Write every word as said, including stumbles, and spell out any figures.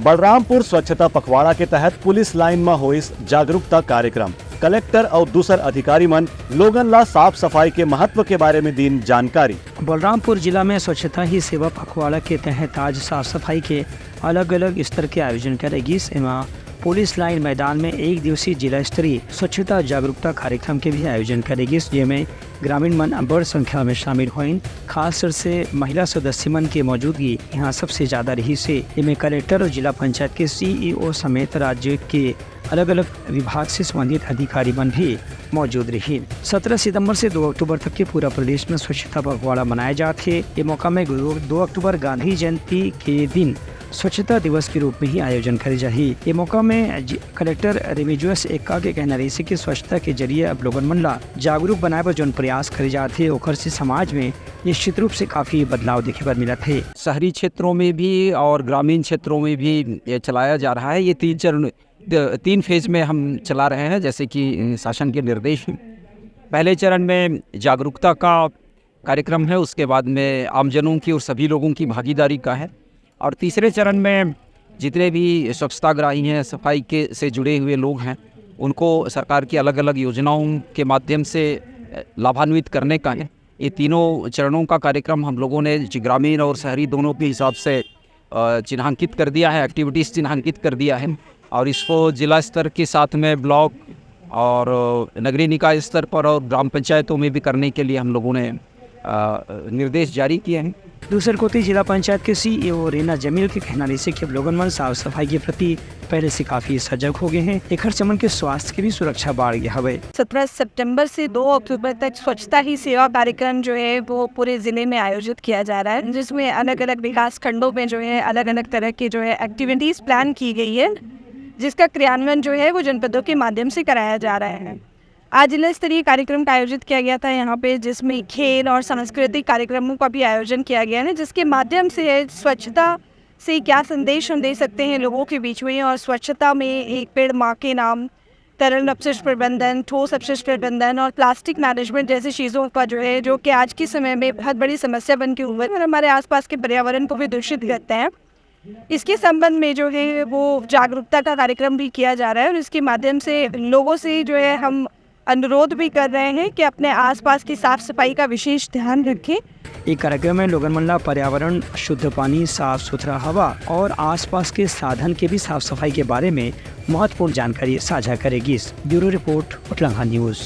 बलरामपुर स्वच्छता पखवाड़ा के तहत पुलिस लाइन म होइस जागरूकता कार्यक्रम। कलेक्टर अउ दूसर अधिकारी मन लोगन ला साफ सफाई के महत्व के बारे में दीन जानकारी। बलरामपुर जिला में स्वच्छता ही सेवा पखवाड़ा के तहत आज साफ सफाई के अलग-अलग स्तर के आयोजन करे गिस। एमा पुलिस लाइन मैदान में एक दिवसीय जिला स्तरीय स्वच्छता जागरूकता कार्यक्रम के भी आयोजन करे गिस, जेमे ग्रामीण मन बड़ संख्या में शामिल होइन। खास तौर से महिला सदस्य मन के मौजूदगी यहाँ सबसे ज्यादा रहिस हे। एमे कलेक्टर और जिला पंचायत के सीईओ समेत राज्य के अलग-अलग विभाग से संबंधित अधिकारी मन भी मौजूद रहिन। सत्रह सितंबर से दो अक्टूबर तक के पूरा प्रदेश में स्वच्छता पखवाड़ा मनाए जात हे। ये मौका में दो अक्टूबर गांधी जयंती के दिन स्वच्छता दिवस के रूप में ही आयोजन करे जाही। ये मौका में जि-, कलेक्टर रेमिजुअस एक्का के कहना रहिस हे कि स्वच्छता के जरिए अब लोगन मन ला जागरूक बनाए बर जौन प्रयास करे जात हे, ओकर से समाज में निश्चित रूप से काफी बदलाव देखे बर मिलत हे। शहरी क्षेत्रों में भी और ग्रामीण क्षेत्रों में भी ये चलाया जा रहा है। ये तीन चरण, त-, तीन फेज में हम चला रहे हैं, जैसे कि शासन के निर्देश हैं। पहले चरण में जागरूकता का कार्यक्रम है, उसके बाद में आमजनों की और सभी लोगों की भागीदारी का है, और तीसरे चरण में जितने भी स्वच्छताग्राही हैं, सफाई के, से जुड़े हुए लोग हैं, उनको सरकार की अलग-अलग योजनाओं के माध्यम से, अ, लाभान्वित करने का है। ये तीनों चरणों का कार्यक्रम हम लोगों ने ज-, ग्रामीण और शहरी दोनों के हिसाब से, अ, चिन्हांकित कर दिया है, एक्टिविटीज चिन्हांकित कर दिया है, और इसको जिला स्तर के साथ में ब्लॉक और, अ, नगरीय निकाय स्तर पर और ग्राम पंचायतों में भी करने के लिए हम लोगों ने, अ, निर्देश जारी किए हैं। दूसर कोति जिला पंचायत के सीईओ रेना जमील के कहना रहिस हे कि अब लोगन मन साफ सफाई के प्रति पहले से काफी सजग हो गए हैं। एखर से मन के स्वास्थ्य के भी सुरक्षा बाढ़ गया हवे। सत्रह सितंबर से दो अक्टूबर तक स्वच्छता ही सेवा कार्यक्रम जो है वो पूरे जिले में आयोजित किया जा रहा है, जिसमें अलग-अलग विकास खंडों में जो है अलग-अलग तरह के जो है एक्टिविटीज प्लान की गई है, जिसका क्रियान्वयन जो है वो जनपदों के माध्यम से कराया जा रहा है। आज जिला स्तरीय कार्यक्रम का आयोजित किया गया था यहाँ पे, जिसमें खेल और सांस्कृतिक कार्यक्रमों का भी आयोजन किया गया है, जिसके माध्यम से स्वच्छता से क्या संदेश हम दे सकते हैं लोगों के बीच में, और स्वच्छता में एक पेड़ माँ के नाम, तरल अपशिष्ट प्रबंधन, ठोस अपशिष्ट प्रबंधन और प्लास्टिक मैनेजमेंट जैसी चीज़ों का जो है, जो कि आज के समय में बहुत बड़ी समस्या बन के हुई है और हमारे आसपास के पर्यावरण को भी दूषित करते हैं, इसके संबंध में जो है वो जागरूकता का कार्यक्रम भी किया जा रहा है और इसके माध्यम से लोगों से जो है हम अनुरोध भी कर रहे हैं कि अपने आसपास की साफ सफाई का विशेष ध्यान रखें। ये कार्यक्रम में लोगन मन ला पर्यावरण, शुद्ध पानी, साफ सुथरा हवा और आसपास के साधन के भी साफ सफाई के बारे में महत्वपूर्ण जानकारी साझा करे गिस। Bureau report, Utlangha news.